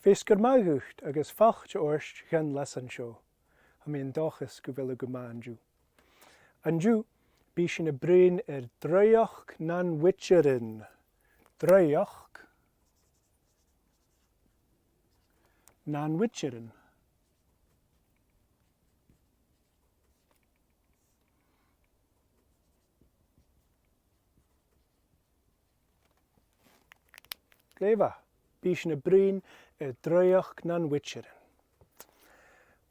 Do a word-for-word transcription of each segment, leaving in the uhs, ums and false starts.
Feasgar math dhut agus fàilte ort dhan leasan seo. Tha mi an dòchas gu bheil thu gu math an-diugh. An-diugh, bidh sinn a' bruidhinn air draoidheachd nan Witcherean. Draoidheachd nan Witcherean. Glè mhath. Bidh sinn a' bruidhinn air draoidheachd nan Witcherean.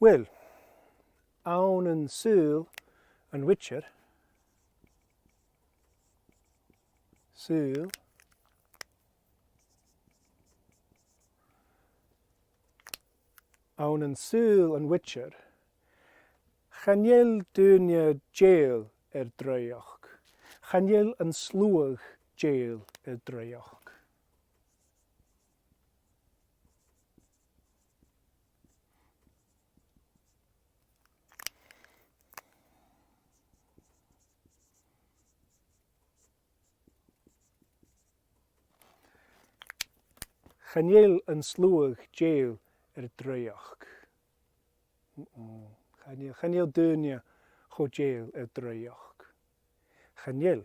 Uill, ann an saoghal an Witcher, saoghal, ann an saoghal an Witcher, chan eil daoine dèidheil air draoidheachd. Chan eil an sluagh dèidheil air draoidheachd. Chan eil an sluagh dèidheil air draoidheachd. Mm-mm. Chan eil, chan eil daoine cho dèidheil air draoidheachd. Chan eil.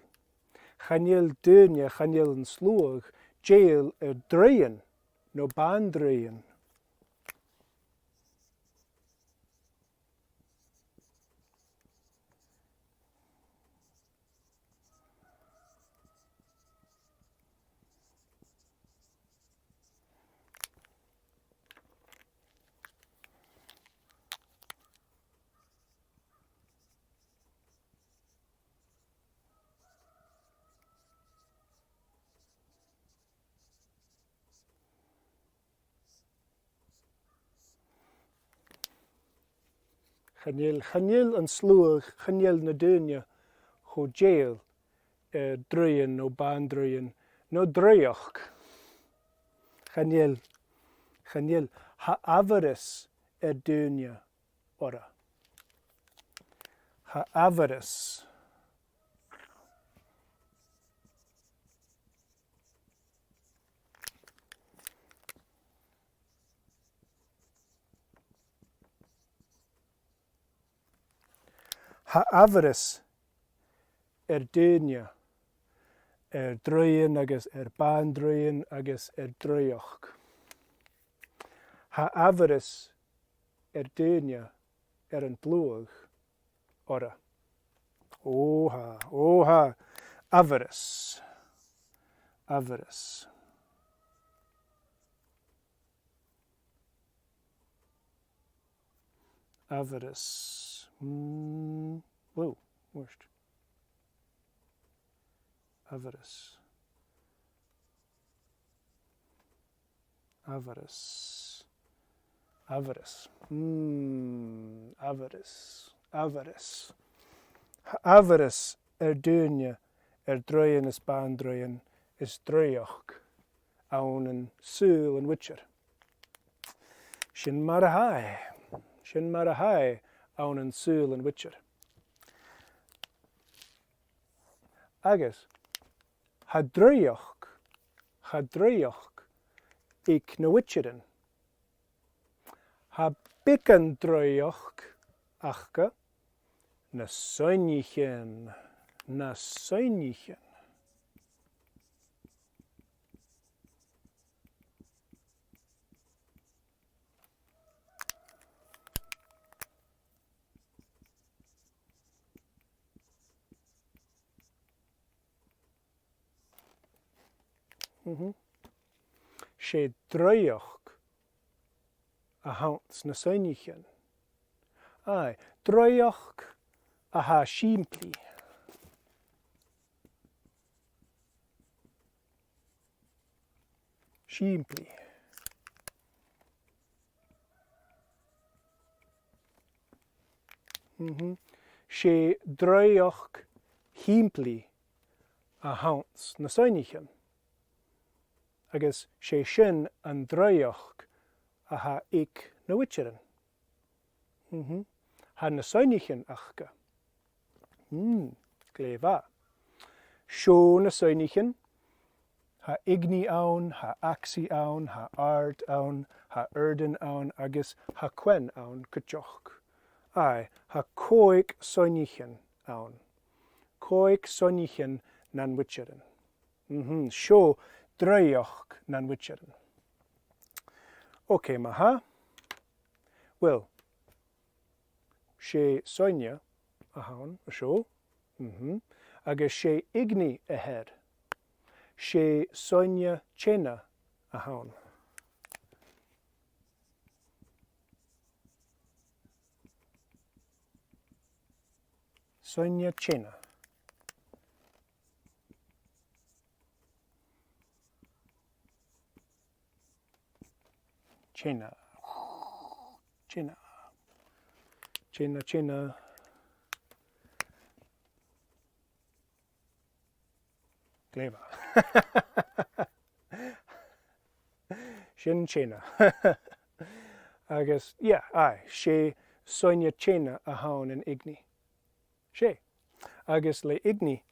Chan eil daoine, chan eil an sluagh dèidheil air draoidhean, no ban-draoidhean. Chan eil, chan eil an sluagh, chan eil na daoine cho dèidheil air draoidhean no ban-draoidhean no draoidheachd. Chan eil, chan eil. Tha amharas air daoine orra. Tha amharas. Tha amharas air daoine, air draoidhean agus air ban-draoidhean agus air draoidheachd. Tha amharas air daoine, air an t-sluagh orra. Ò tha, ò tha, amharas. Amharas. Amharas. Mm, whoa, worst. Amharas. Amharas. Amharas. Mm, amharas. Amharas. Tha amharas air daoine, air draoidhean is ban-draoidhean is draoidheachd ann an saoghal an Witcher. Sin mar a tha e. Sin mar a tha e ann an saoghal an Witcher. Agus tha draoidheachd, tha draoidheachd aig na Witcherean. Tha beagan draoidheachd aca, na soidhnichean, na soidhnichean. Mhm. 'S e draoidheachd a th' anns na soidhnichean. Aye, draoidheachd a tha sìmplidh. Sìmplidh. Mhm. 'S e draoidheachd shìmplidh a th' anns na soidhnichean. Agus 's e sin an draoidheachd a tha aig na Witcherean. Mhm. Tha na soidhnichean aca. Mm, glè mhath. Seo na soidhnichean Tha Igni ann, tha Axii ann, tha Ard ann, tha Yrden ann, agus tha Quen ann cuideachd. Aye, tha còig soidhnichean ann. Còig soidhnichean nan Witcherean. Mhm, seo draoidheachd nan Witcherean. Ok, ma-thà. Uill, 's e soidhne a th' ann an seo. Mhm. Agus 's e Igni a th' air. 'S e soidhne teine a th' ann. Soidhne teine. Teine. Teine. Teine, teine. Glè mhath. Sin teine. Agus, yeah, aye, 's e soidhne teine a th' ann an Igni. 'S e. Agus le Igni,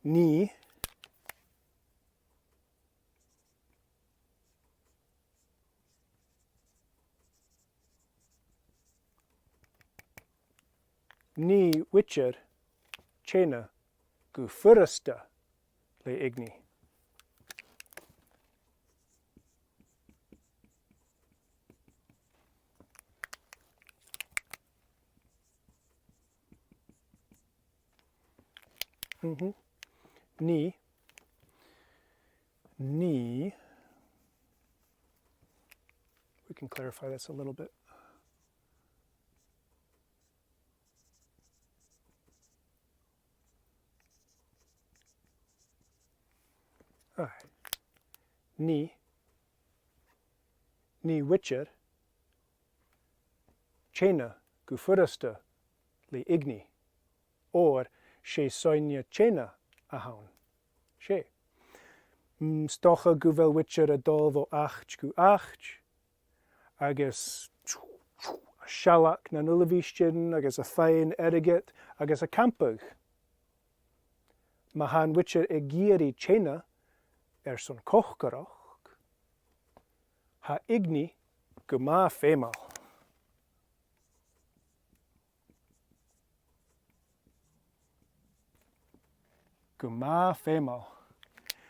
nì, nì Witcher teine gu furasta le Igni. Mhm. Nì. Nì. We can clarify this a little bit. Aye. Nì. Nì Witcher teine gu furasta le Igni, oir 's e soidhne teine a th' ann. 'S e. Mm, 's dòcha gu bheil Witcher a' dol bho àite gu àite, agus a' sealg nan uilebheistean, agus a' faighinn airgead, agus a' campadh. Ma tha an Witcher ag iarraidh teine airson còcaireachd, tha Igni gu math feumail. Gu math feumail.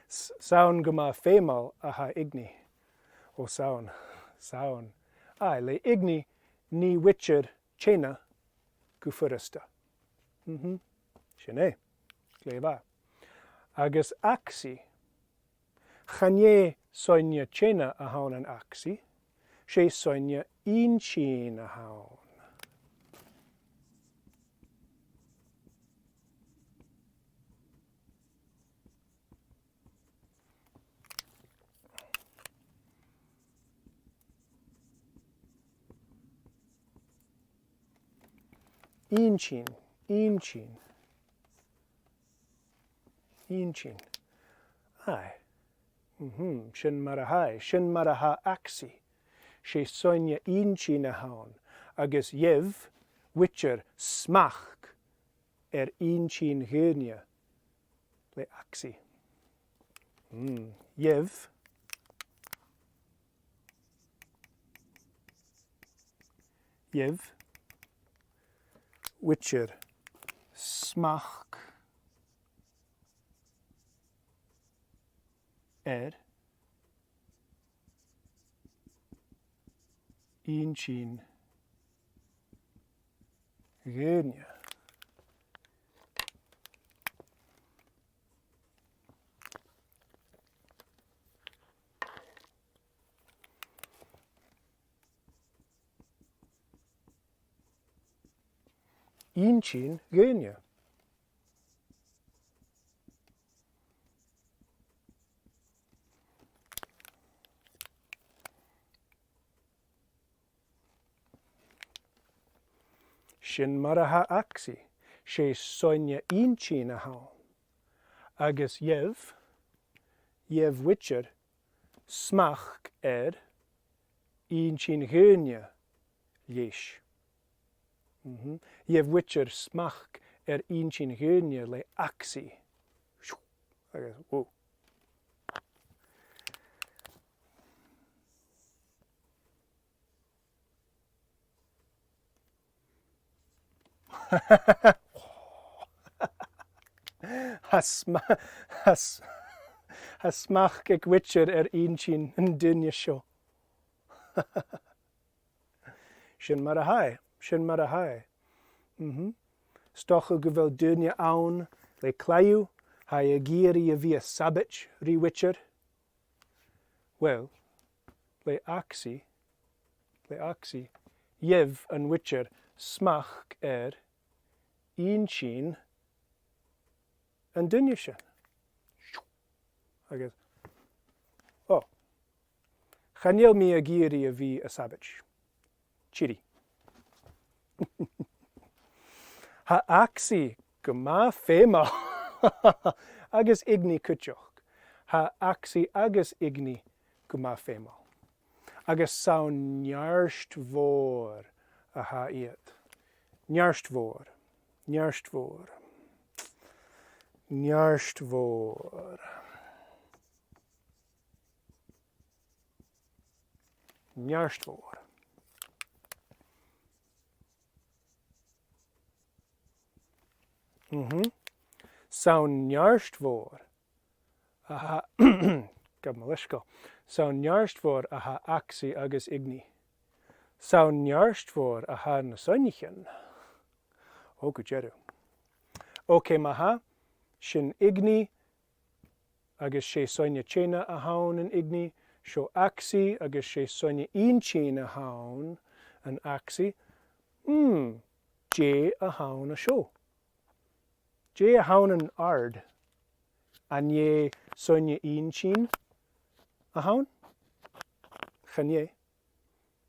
S-, 's ann gu math feumail a tha Igni. O, 's ann, 's ann. Aye, le Igni, nì Witcher teine gu furasta. Mhm. Sin e. Glè mhath. Agus Axii. Chan e soidhne teine a th' ann an Axii, 's e soidhne inntinn a th' ann. Inntinn, inntinn. Inntinn. Aye. Mhm, sin mar a tha e, sin mar a tha Axii. 'S e soidhne inntinn a th' ann, agus gheibh Witcher smachd air inntinn dhaoine le Axii. Mm, gheibh. Gheibh Witcher smachd air inntinn dhaoine. Inntinn dhaoine. Sin mar a tha Axii, 's e soidhne inntinn a th' ann. Agus gheibh, gheibh Witcher smachd air inntinn dhaoine leis. Mhm. Gheibh Witcher smachd air inntinn dhaoine le Axii. Agus, whoa. Tha sma-, tha s-, tha smachd aig Witcher air inntinn an duine seo. Sin mar a tha e, sin mar a tha e. Mhm. 'S dòcha gu bheil duine ann le claidheamh, tha e ag iarraidh a bhith a' sabaid ri Witcher. Well, le Axii, le Axii, gheibh an Witcher smachd air inntinn an duine sin. Agus, o, chan eil mi ag iarraidh a bhith a' sabaid. Tìoraidh. Tha Axii gu math feumail. Agus Igni cuideachd. Tha Axii agus Igni gu math feumail. Agus 's ann neartmhor a tha iad. Neartmhor. Neartmhor. Neartmhor. Neartmhor. Mhm. 'S ann neartmhor a tha, gabh mo leisgeul. 'S ann neartmhor a tha Axii agus Igni. 'S ann neartmhor a tha na soidhnichean. O, gu dearbh. Ok, ma-thà, sin Igni, agus 's e soidhne teine a th' ann an Igni, seo Axii, agus 's e soidhne inntinn a th' ann an Axii. Hmm, dè a th' ann an seo? Dè a th' ann an Aard? An e soidhne inntinn a th' ann? Chan e.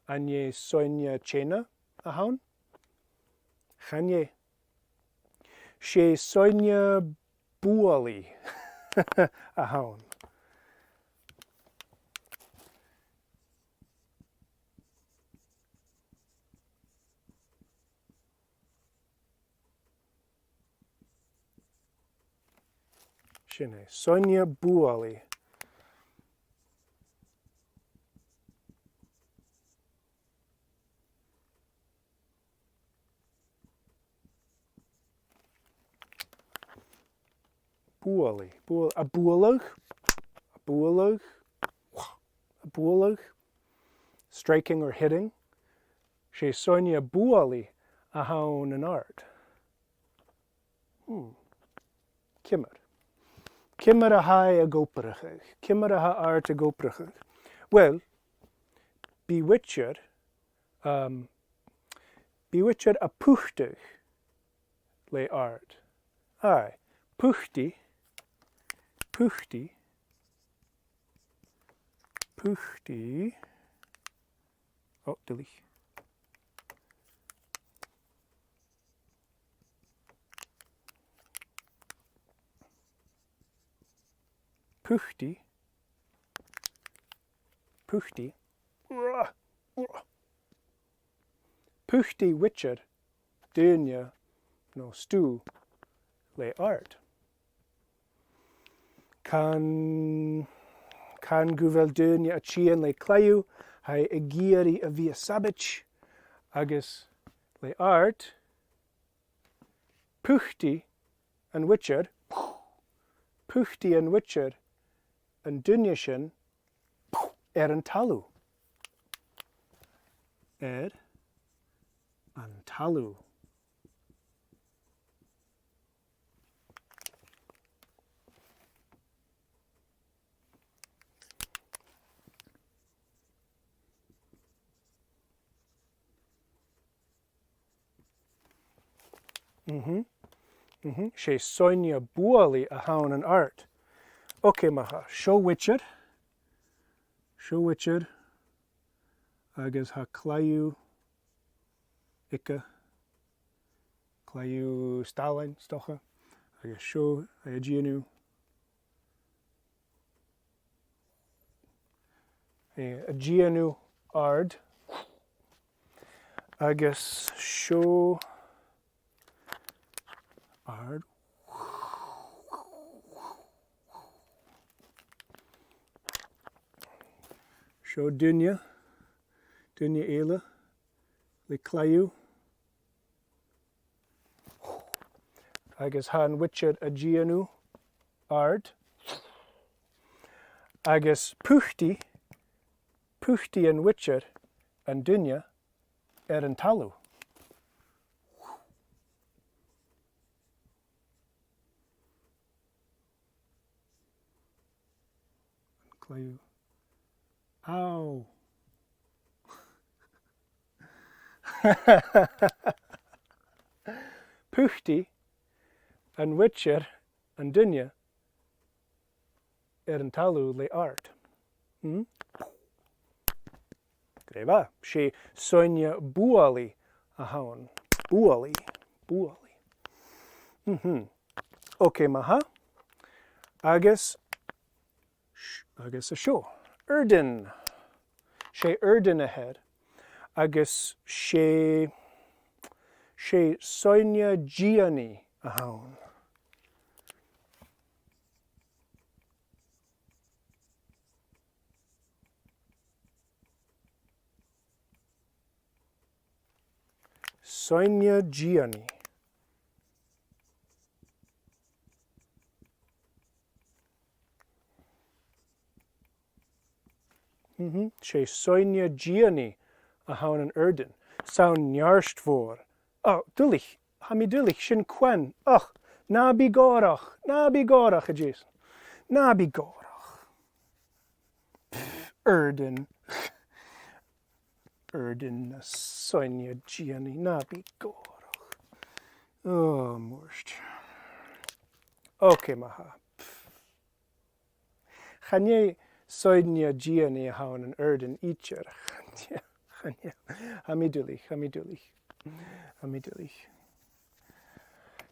An e soidhne teine a th' ann? Chan e. 'S e soidhne bualaidh a th' ann. Sin e, soidhne bualaidh. Bualaidh, bual-, a' bualadh, a' bualadh, a' bualadh, striking or hitting. 'S e soidhne bualaidh a th' ann an Aard. Hmm. Ciamar? Ciamar a tha e ag obrachadh? Ciamar a tha Aard ag obrachadh? Well, bidh Witcher, um, bidh Witcher a' putadh le Aard. Aye, putaidh, putaidh, putaidh. O, duilich. Putaidh. Putaidh. Putaidh Witcher daoine no stuth le Aard. Can, can gu bheil daoine a' tighinn le claidheamh, tha e ag iarraidh a bhith a' sabaid, agus le Aard, putaidh an Witcher, putaidh an Witcher an duine sin air an talamh. Air an talamh. Mhm. Mhm. 'S e soidhne bualaidh a th' ann an Aard. Ok, ma-thà, seo Witcher. Seo Witcher. Agus tha claidheamh aige, claidheamh stàilinn, 's dòcha. Agus seo e a' dèanamh, e a' dèanamh Aard. Agus seo Aard. Seo duine, duine eile le claidheamh. Agus tha an Witcher a' dèanamh àrd. Agus putaidh, putaidh an Witcher an duine air an talamh. An claidheamh. Ow. Putaidh an Witcher an duine air an talamh le àrd. Hmm? Glè mhath. 'S e soidhne bualaidh a th' ann. Bualaidh. Bualaidh. Mhm. Ok, ma-thà. Agus, agus an seo. Yrden. 'S e Yrden a th' air. Agus 's e, 's e soidhne dìonaidh a th' ann. Soidhne dìonaidh. Mhm. 'S e soidhne dìonaidh a th' ann an Yrden. 'S ann neartmhor. O, duilich. Tha mi duilich. Sin Quen. Och, na bi gòrach. Na bi gòrach, a Jason. Na bi gòrach. Pff, Yrden. Yrden na soidhne dìonaidh. Na bi gòrach. O, murt. Ok, ma-thà. Pff. Chan e soidhne dìonaidh a th' ann an Yrden idir. Chan e, chan e. Tha mi duilich, tha mi duilich. Tha mi duilich.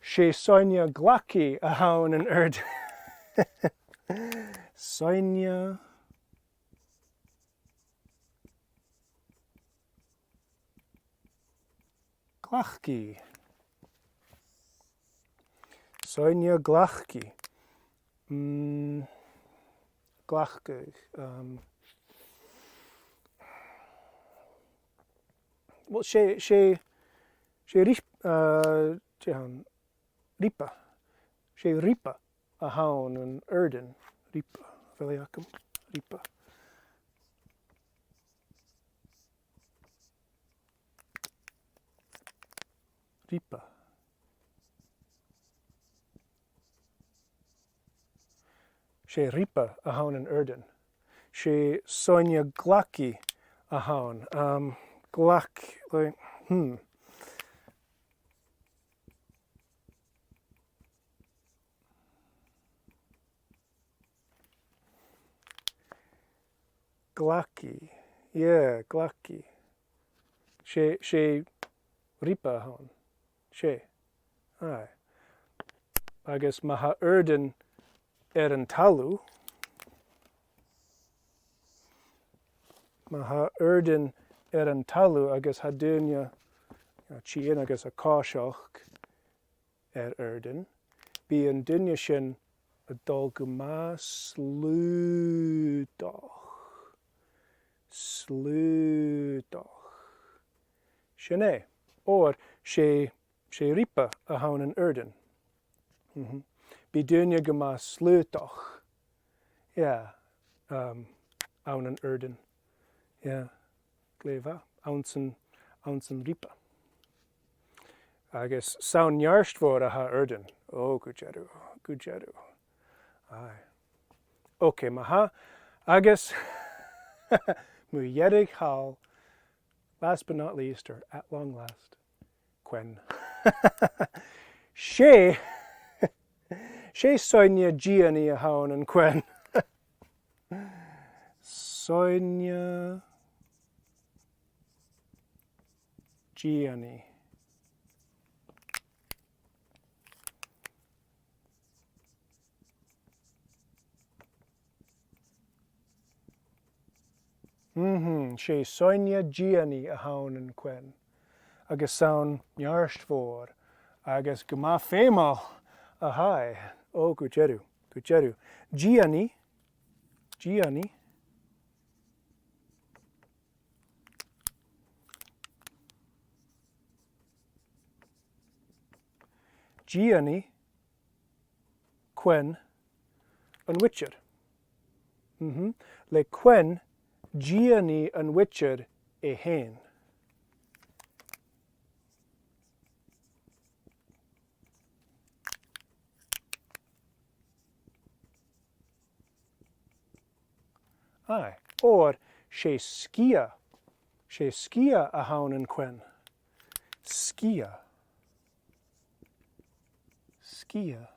'S e soidhne glacaidh a th' ann an Yrden. Soidhne glacaidh. Soidhne glacaidh. Mm, glacadh, um, well, 's e, 's e, 's e rip-, uh, dè th' ann, ripa. 'S e ripa a th' ann an Yrden. Ripa. A bheil e agam? Ripa. Ripa. 'S e ripa a th' ann an Yrden. 'S e soidhne glacaidh a th' ann. Um, glac, like, hmm. Glacaidh. Yeah, glacaidh. 'S e, 's e ripa a th' ann. 'S e. Aye. Agus ma tha Yrden air an talamh, ma tha Yrden air an talamh agus tha daoine, you know, a' tighinn agus a' coiseachd air Yrden, bidh an duine sin a' dol gu math slaodach. Slaodach. Sin e. Oir 's e, 's e ripa a th' ann an Yrden. Mhm. Bidh daoine gu math slaodach. Yeah. Um, ann an Yrden. Yeah. Glè mhath. Anns an, anns an ripa. Agus 's ann neartmhor a tha Yrden. O, gu dearbh, gu dearbh. Aye. Ok, ma-thà. Agus mu dheireadh thall, last but not least, or at long last, Quen. 'S e, 's e soidhne dìonaidh a th' ann an Quen. Soidhne dìonaidh. Mhm, 's e soidhne dìonaidh a th' ann an Quen. Agus 's ann neartmhor, agus gu math feumail a tha e. O, gu dearbh, gu dearbh. Dìonaidh, dìonaidh. Dìonaidh Quen an Witcher. Mhm. Le Quen, dìonaidh an Witcher e fhèin. Aye, oir 's e sgiath, 's e sgiath a th' ann an Quen. Sgiath. Sgiath.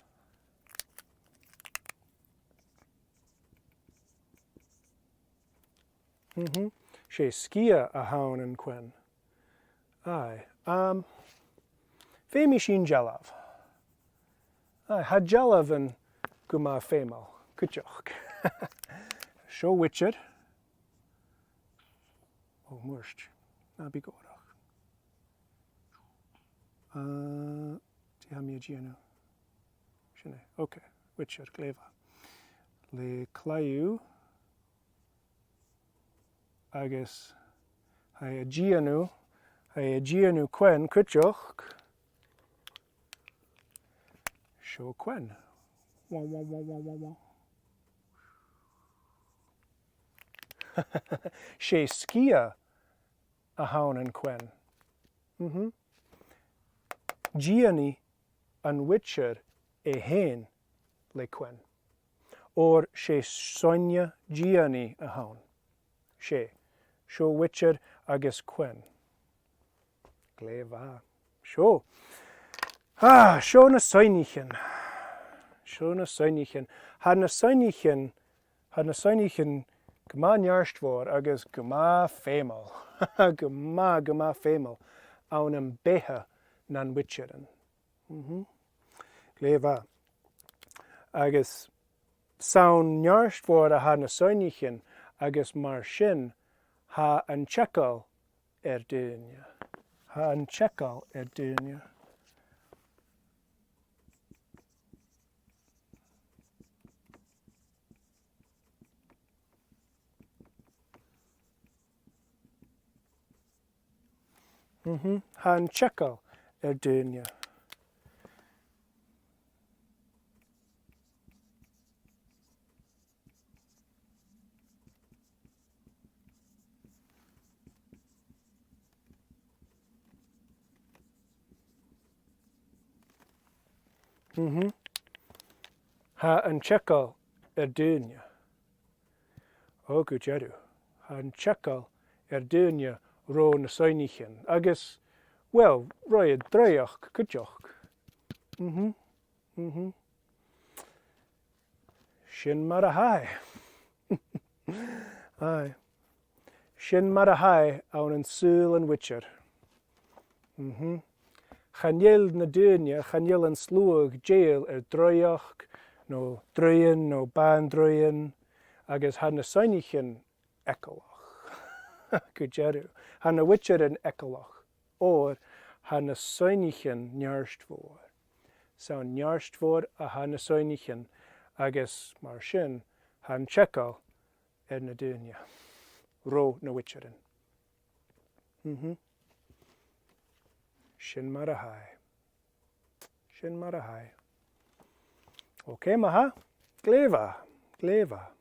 Mhm. 'S e sgiath a th' ann an Quen. Aye. Um, feumaidh sinn dealbh. Aye, tha dealbhan gu math feumail, cuideachd. Seo Witcher. Ò, murt. Na bi gòrach. Uh, dè tha mi a' dèanamh? Sin e. Ok. Witcher, glè mhath. Le claidheamh. Agus tha e a' dèanamh, tha e a' dèanamh Quen cuideachd. Seo Quen. Wah, wah, wah, wah, wah, wah. 'S e sgiath a th' ann an Quen. Mhm. Dìonaidh an Witcher e fhèin le Quen. Oir 's e soidhne dìonaidh a th' ann. 'S e. Seo Witcher agus Quen. Glè mhath. Seo. Ah, seo na soidhnichean. Seo na soidhnichean. Tha na soidhnichean, tha na soidhnichean gu math neartmhor agus gu math feumail. Gu math, gu math feumail. Ann am beatha nan Witcherean. Mhm. Glè mhath. Agus 's ann neartmhor a tha na soidhnichean agus mar sin tha an t-eagal air daoine. Tha an t-eagal air daoine. Mhm. Tha an t-eagal air daoine. Mhm. Tha an t-eagal air daoine. Ò, gu dearbh. Tha an t-eagal air daoine ro na soidhnichean. Agus, well, ro an draoidheachd cuideachd. Mhm. Mhm. Sin mar a tha e. Aye. Sin mar a tha e ann an saoghal an Witcher. Mhm. Chan eil na daoine, chan eil an sluagh dèidheil air draoidheachd, no draoidhean, no ban-draoidhean, agus tha na soidhnichean eagalach. Gu dearbh. Tha na Witcherean eagalach. Oir tha na soidhnichean neartmhor. 'S ann neartmhor a tha na soidhnichean agus mar sin tha an t-eagal air na daoine. Ro na Witcherean. Mhm. Sin mar a tha e. Sin mar a tha e. Ok, ma-thà. Glè mhath. Glè mhath.